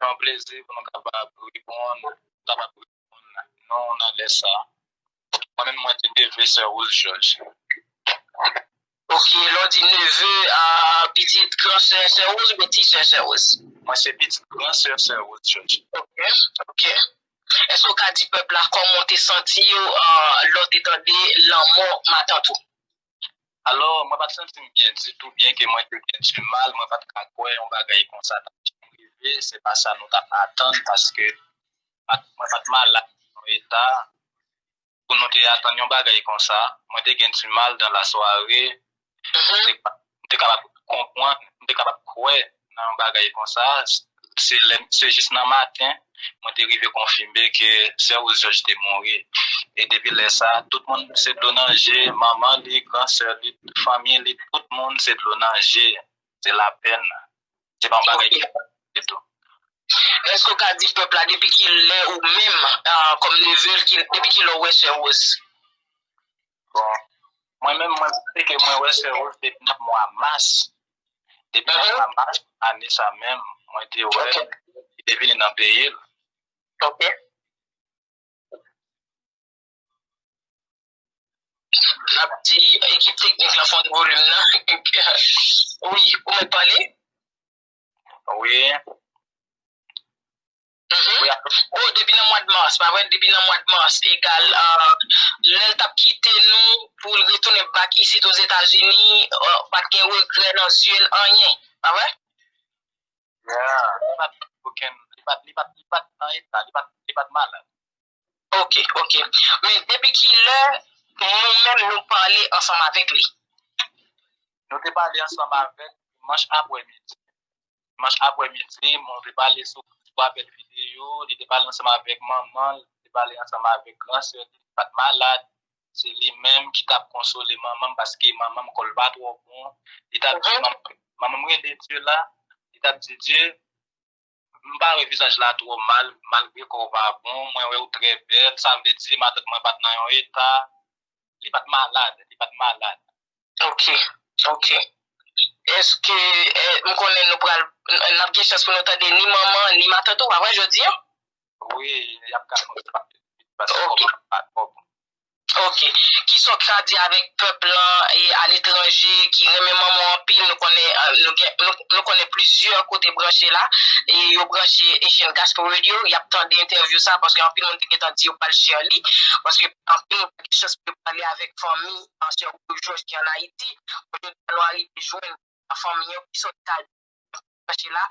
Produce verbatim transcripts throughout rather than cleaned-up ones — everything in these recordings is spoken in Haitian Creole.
Se yon plezi pou nou kapab reponn, kapab reponn nou nan lè sa. Mwen menm, mwen te neve sè Rose Georges. Ok, lè w di neve, a, pitit gran sè sè Rose oubyen ti sè sè Rose? Mwen se pitit gran sè sè Rose Georges. Ok, ok. Èske w ka di pèp la kòman w te santi w, a, lè w te tande lanmò matant ou? Alò, mwen pa t santi m byen ditou, byenke mwen te gen dimal, mwen pa t ka kwè yon bagay konsa t ap janm rive, se pa sa nou t ap atann, paske pa t- mwen pa t malad nan yon eta pou nou te atann yon bagay konsa. Mwen te gen dimal dans la soirée, m te, m te kapab konprann, m te kapab kwè nan yon bagay konsa. Se lè, se jis nan maten, mwen te rive konfime ke sè Rose Georges te mouri. E depi lè sa, tout moun se dlo nan je, manman li, gran sè li, fanmi li, tout moun se dlo nan je. Se lapèn. Se pa yon bagay ki fasil ditou. Èske w ka di pèp la depi ki lè ou menm, a, kòm neve l, ki, depi ki lè w wè sè Rose? Bon, mwen menm, mwen se ke mwen wè sè Rose depi nan mwa mas. Depi nan mwa mas ane sa menm, mwen te wè li te vini nan peyi l. Ok. N ap di ekip teknik la fè yon volim nan. Wi, ou mèt pale? Wi. Mhm. Wi, ap- Bon, depi nan mwa de mas, pa vre? Depi nan mwa de mas, egal, a, lè l t ap kite nou pou l retounen back isit Ozetazini, a, pa t gen regrè nan zye l, anyen, pa vre? Yeah, li pa t okenn, li pa t, li pa t, li pa t nan eta, li pa t, li pa t malad. Ok, ok. Men depi ki lè nou menm nou pale ansanm avèk li? Nou te pale ansanm avè l dimanch aprèmidi. Dimanch aprèmidi, mwen te pale sou, sou apèl videyo, li te pale ansanm avèk manman l, li te pale ansanm avèk gran sè li, li pa t malad. Se li menm ki t ap konsole manman m paske manman m kò l pa twò bon. Li t ap di, manman, manman m rele Dye la, li t ap di, Dye, m pa wè vizaj la twò mal, malgre kò w pa bon, mwen wè w trè bèl, sa vle di matant mwen pa t nan yon eta, li pa t malad, li pa t malad. Ok, ok. Èske, eh, m konnen nou pral, n ap gen chans pou nou tande ni manman, ni matant ou, pa vre, jodi a? Wi, y ap ka konn sa, paske kò m pa twò bon. Ok. Kisa w ka di avèk pèp lan e aletranje ki renmen manman w anpil? Nou konnen, eh, nou gen, nou, nou konnen plizyè kote branche la, e yo branche Haitian Gospel Radio, y ap tande entèvyou sa, paske anpil moun te gentan di yo pral share li, paske anpil moun pa gen chans pou yo pale avèk fanmi ansyen Rougejòj ki ann Ayiti. Jodi a nou arive jwenn nan fanmi an, kisa w ka di branche la?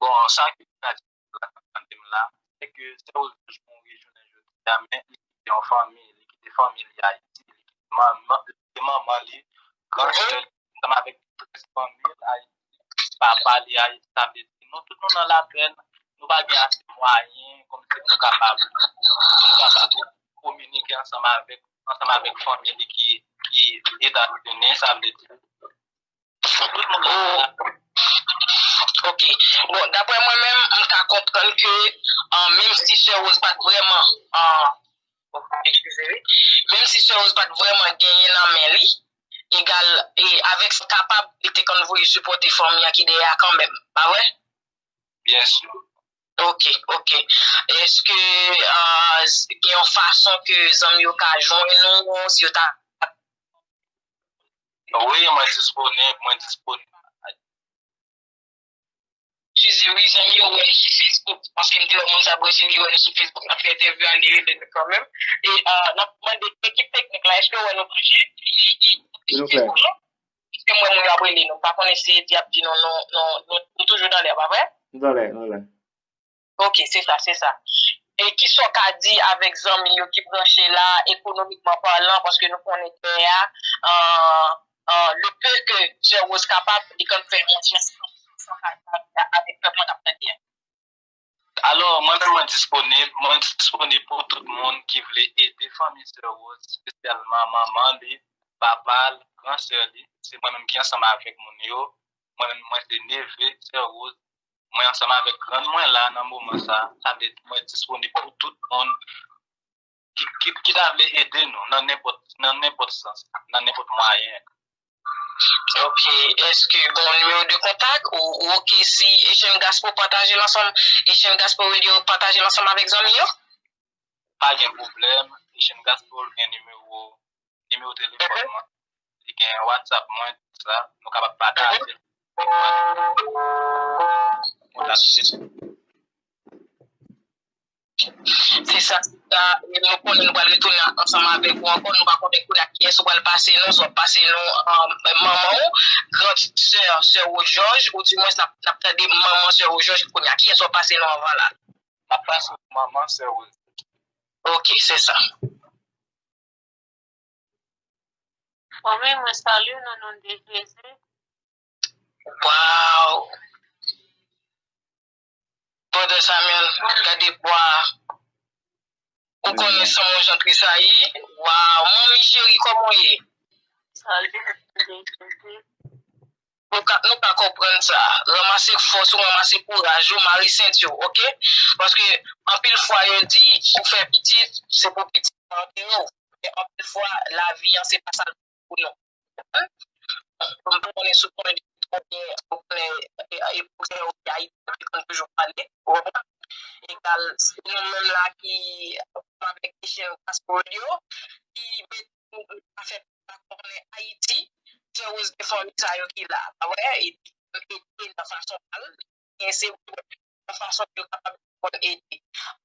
Bon, sa ki pou ta di la, tande m la, se ke sè Rose Georges mouri jounen jodi a, men li kite yon fanmi, li kite fanmi li Ayiti, li kite manman, li kite manman li, gran sè li, ansanm avèk tout rès fanmi l Ayiti, papa li Ayiti, sa vle di nou tout nou nan lapèn, nou pa gen ase mwayen, kòmsi pou nou kapab, pou nou kapab kominike ansanm avèk, ansanm avèk fanmi li ki, ki Etazini, sa vle di, tout moun nan lapèn. Ok. Bon, daprè mwen menm, m ka konprann ke, ah, menm si sè Rose pa t vrèman, ah, eskize, wi. Menm si sè Rose pa t vrèman genyen nan men li, egal, e avèk sa kapab, li te konn voye sipòte fanmi an ki dèyè a kanmenm, pa vre? Byen si. Ok, ok. Èske, ah, gen yon fason ke zanmi yo ka jwenn ou, si yo ta Wi, mwen disponib, mwen disponib. Eskize, wi, zanmi yo wè nou sou Facebook, paske m te wè moun sa branche, li wè nou sou Facebook, n ap fè entèvyou a, li rele nou kanmenm. E, ah, n ap mande ekip teknik la, èske w wè nou branche? Li, li, li sou Facebook, non? Paske m wè moun yo ap rele nou. M pa konnen si Edi ap di nou, nou, nou, nou, nou toujou nan lè, pa vre? Nou nan lè, nou nan lè. Ok, se sa, se sa. E kisa w ka di avèk zanmi yo ki branche la, ekonomikman palan, paske nou konnen tè a, euh, euh, le peu que sè Rose kapab, li konn fè yon ti asistans avèk pèp mwen k ap tande a. Alò, mwen menm mwen disponib, mwen disponib pou tout moun ki vle ede fanmi sè Rose, espesyalman manman li, papa l, gran sè li. Se mwen menm ki ansanm avèk moun yo. Mwen menm mwen se neve sè Rose. Mwen ansanm avèk grann mwen la nan moman sa, sa vle di mwen disponib pou tout moun ki, ki, ki ta vle ede nou nan nenpòt, nan nenpòt sans, nan nenpòt mwayen. Ok, èske gen yon nimewo de kontak ou, ou ok si Echann Gaspo pataje l ansanm, Echann Gaspo Radio pataje l ansanm avèk zanmi yo? Pa gen pwoblèm, Echann Gaspo gen nimewo, nimewo telefòn mwen, li gen WhatsApp mwen, tout sa, nou kapab pataje l. Kontak. Se sa, se sa. E nou konnen nou pral retounen ansanm avèk ou ankò. Nou pa konnen kounye a kiyès ou pral pase nou, swa w ap pase nou um, manman w, gran sè, sè Rose George, ou dimwens n ap, n ap tande manman sè Rose George kounye a. Kiyès w ap pase nou anvan la? M ap pase nou manman sè Rose. Ok, se sa. Fanmi, mwen salye w nan non de Jezi. Waw! Brother Samuel, gade bwa. Ou konnen san mwen jan trisayi. Waw, manmi cheri, kòman w ye? Salye nan non de Jezi. Nou ka, nou ka konprann sa. Ranmase fòs ou, ranmase kouraj ou, mare senti w, ok? Paske anpil fwa yo di, ou fè pitit, se pou pitit la antere w. Men anpil fwa, lavi an, se pa sa l pou nou. M pa konnen si w konnen, ou konnen, e, e, pwofesè yo di Ayiti, yo konn toujou pale, ou konprann? Egal, se nou menm la ki, avèk Echann Gaspo Radio, ki mete nou, nou ka fè pèp la konnen Ayiti, sè Rose gen fanmi sa yo ki la, pa vre? Epi, yo ede nan fason pa l, gen se nan fason yo kapab konn ede.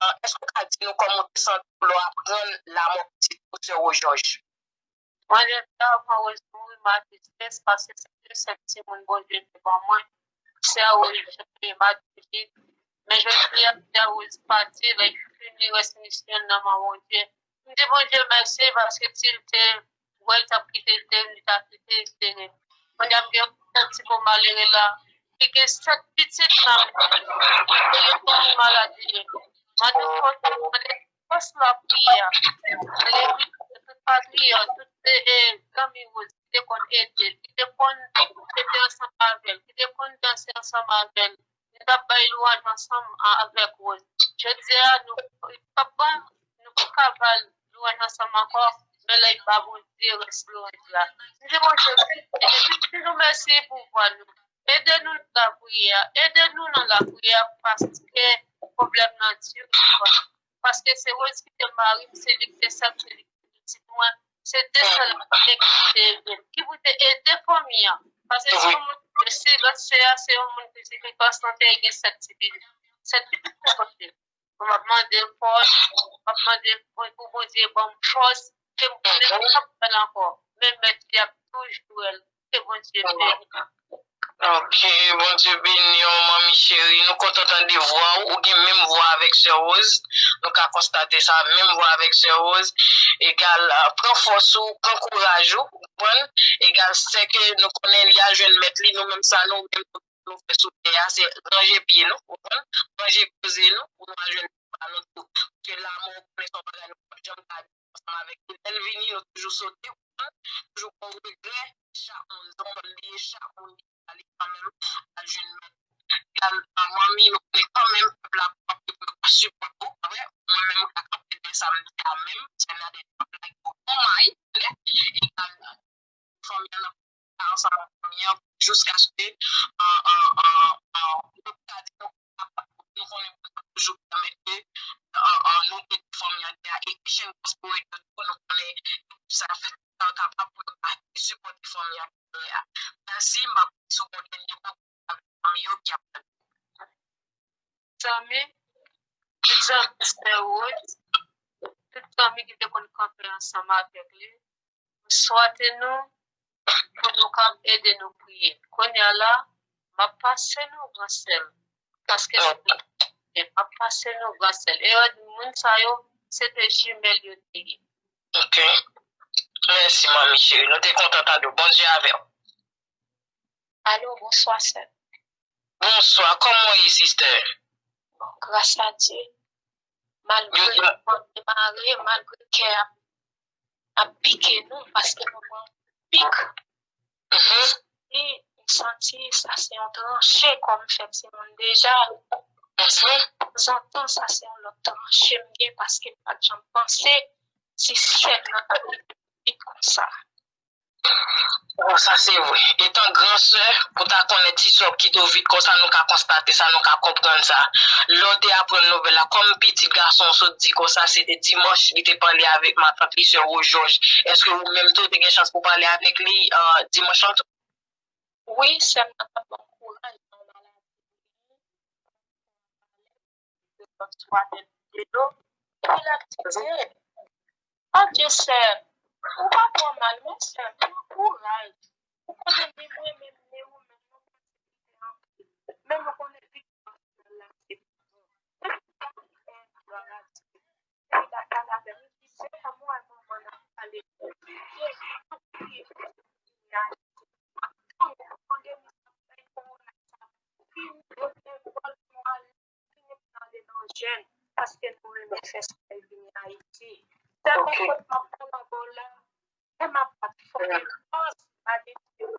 Ah, èske w ka di nou kòman w te santi w lè w aprann lanmò pitit ou, sè Rose George? Mwen, depi avan Rose mouri, m atris, paske se de sèl timoun Bondye te ban mwen. Sè Rose, Matifik. Men jodi a, sè Rose pati, l fini rès misyon l nan men Bondye. M di Bondye mèsi, paske si l te wè l t ap kite l, te, li ta kite l tere. Kounye a, m gen yon ti bon malere la, ki gen sèt pitit nan men l. Telefòn li malad li ye. M ap di fòs, m ap di fòs lapriyè. Legliz, tout patriyòt, tout e, e, zanmi Rose ki te konn ede l, ki te konn fete ansanm avè l, ki te konn danse ansanm avè l. Nou t ap bay lwanj ansanm a, avèk Rose. Jodi a, nou p ap ban, nou p ka ba l lwanj ansanm ankò, men l ap ba Bondye rès lwanj la. M di Bondye, di nou mèsi pou vwa nou. Ede nou nan lapriyè, ede nou nan lapriyè, paske pwoblèm nan di pou vwa nou. Paske se Rose ki te mari m, se li ki te sè m, se li ki te pitit mwen. Se de sèl ki te ede m, ki pou te ede fanmi an. Paske se yon moun ki te sivèse a, se yon moun ki te gen sèt pitit. Sèt pitit se kote. Bon, m ap mande fòs, m ap mande pou Bondye ban m fòs, ke m konnen m p ap fè l ankò. Men mèt li ap toujou wè l. Ke Bondye beni. Ok, Bondye beni w, manmi cheri. Nou kontan tande vwa w. Ou gen menm vwa avèk sè Rose. Nou ka konstate sa, menm vwa avèk sè Rose. Egal, ah, pran fòs ou, pran kouraj ou, ou konprann? Egal, sèke nou konnen li al jwenn mèt li, nou menm sa nou menm nou fè sou tè a, se ranje pye nou, ou konprann? Ranje koze nou, pou nou al jwenn papa nou tou. Paske lanmò, ou konnen se yon bagay nou p ap janm ka viv ansanm avèk li. Lè l vini, nou toujou sote, ou konprann? Toujou gon regrè, chak moun, se yon moun li ye, chak moun li ye, ale kanmenm, al jwenn mèt. Egal, manmi, nou konnen kanmenm, pèp la p ap sipòte w, pa vre? Mwen menm, m ka kanpe dèyè sa m di a menm, sè Nadège ap lage yon bon may, tande? Egal, fanmi an nan ansanm ak fanmi an jiskaske nou ka di nou kapab, nou konnen Bondye ap toujou pèmèt ke nou ede fanmi an. Deja e Echann Gaspo Radio tou, nou konnen sa fè sa yo kapab pou yo ka sipòte fanmi an kounye a. Mèsi, m ap sou yon dènye mo avèk fanmi yo ki ap tande. Zanmi, tout zanmi sè Rose, tout zanmi ki te konn kanpe ansanm avèk li, m swete nou pou nou kab ede nou priye. Kounye a la, m ap pase nou gran sè m. Paske se m ap pase nou gran sè l. E moun sa yo, se te jimèl yo te ye. Ok. Mèsi, manmi cheri. Nou te kontan tande w. Bondye avè w. Alo, bonswa, sè. Bonswa, kòman w ye, sister? Bon, gras a Dye. Malgre nou konn demare, malgre kè ap, ap pike nou, paske nou pran pik. Li, m santi sa se yon tranche kòm fè timoun deja. Tanzantan, sa se yon lòt tranche m gen paske m pa t janm panse si sè m nan ta vin vit konsa. Bon, sa se vre. Etan gran sè, pou ta konnen ti sè w ap kite w vit konsa, nou ka konstate sa, nou ka konprann sa. Lè w te aprann nouvèl la, kòm pitit gason w sot di konsa, se te dimanch, li te pale avèk matant li, sè Rose Georges. Èske ou menm tou, ou te gen chans pou pale avèk li, euh, dimanch lan tou? Wi, sè m nan t ap ban m kouraj nan maladi. Swa tèt de do, epi l ap di, "Adye, sè m, ou pa twò mal, non, sè m, pran kouraj. Ou konnen ni mwen menm, ni ou menm, nou pa se anpil. Men nou konnen viktwa final la se pa nou." Epi sa m fè, glwa a Dye. Epi l ap pale avè m, li di, "Sè m, wè manman n ap pale konplike, konplike, konplike, konplike." Fanmi, pandemi sa fè kowona sa vin revòlte mwen, vin ale nan jèn, paske nou renmen fè sa vini Ayiti. Sèlman kot m ap pran nan bò la, men m ap bat fò e fòs, malgre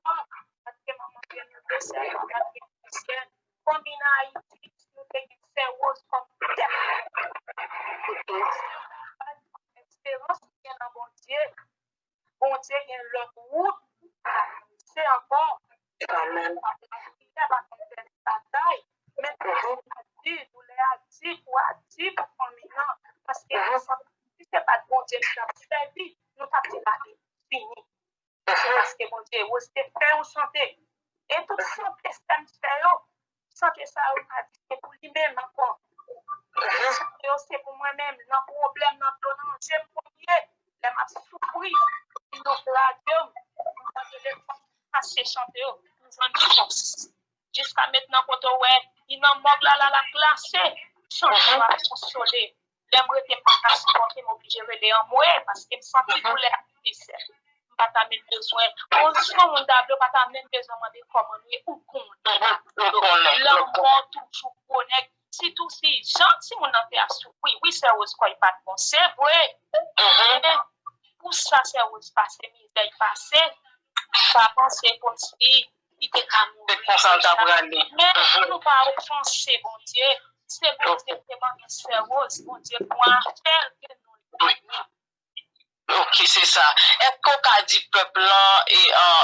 fò, paske manman gen nou de sè, nou pa gen de sè. Fanmi nan Ayiti, si nou te gen sè Rose kòm tèt, esperans ki gen nan Bondye, Bondye gen lòt wout pou n travèse ankò. Amèn. Lapriyè pa konn fè batay, men doulè a di, doulè a di, kou a di pou fanmi an, paske si se pa t Bondye nou t ap sèvi, nou t ap di lavi fini. Se paske Bondye, Rose te fè yon chante. E tout chante sè m fè yo, chante sa yo pa di se pou li menm ankò. Chante yo se pou mwen menm, nan pwoblèm, nan dlo nan je m konn ye, lè m ap soufri, epi yo radyo m, m pran telefòn, m pase chante yo, m jwenn fòs. Jiska mentnan kote w wè, li nan mòg la, la, l ap glase, chante yo ap konsole. Lè m rete m pa ka sipòte, m oblije rele anmwe, paske m santi doulè a pi fè. M pa ta menm bezwen. Yon jou yon moun ta vle, w pa ta menm bezwen mande kòman nou ye, ou konnen. Lanmò toujou gwo nèg. Sitou si jan timoun nan te ap soufri. Wi, sè Rose kò l pa t bon. Se vre. Men pou sa sè Rose pase, mizè l pase, m pa panse kòmsi li te ka mouri. Se konsa l ta prale. Men pou nou pa ofanse Bondye, se Bondye ki te ban nou sè Rose, Bondye pran afè l, ke nou l beni. Ok, se sa. Èske w ka di pèp lan, e, an,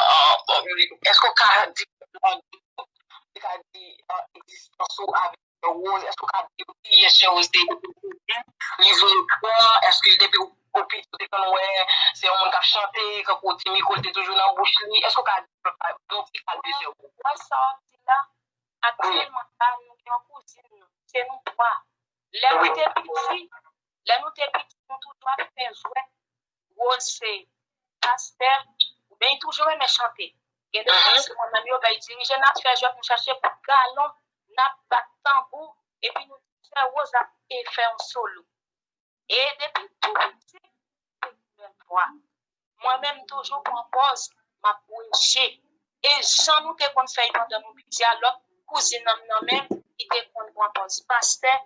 an, èske w ka di pèp lan, ou ka di, an, egzistans ou avèk sè Rose, èske w ka di yo kiyès sè Rose te ye depi l rive gran, èske depi w piti ou te konn wè se yon moun k ap chante, kankou ti mikwo l te toujou nan bouch li, èske w ka di pèp la yon ti ka de sè Rose? Mwen sa w ap di la, aktyèlman la, nou gen yon kouzin nou, se nou twa. Lè nou te piti, lè nou te piti, nou toujou ap fè jwèt. Rose se pastè, oubyen li toujou renmen chante. Gen de fwa, se mwen menm yo bay dirije, n ap fè jwèt, nou chache kout galon, n ap bat tanbou, epi nou di sè Rose ap e fè yon solo. E depi tou piti, se premye fwa. Mwen menm, m toujou pran pòz, m ap preche. E jan nou te konn fè l pandan nou piti a, lòt kouzin an m nan menm, li te konn pran pòz pastè,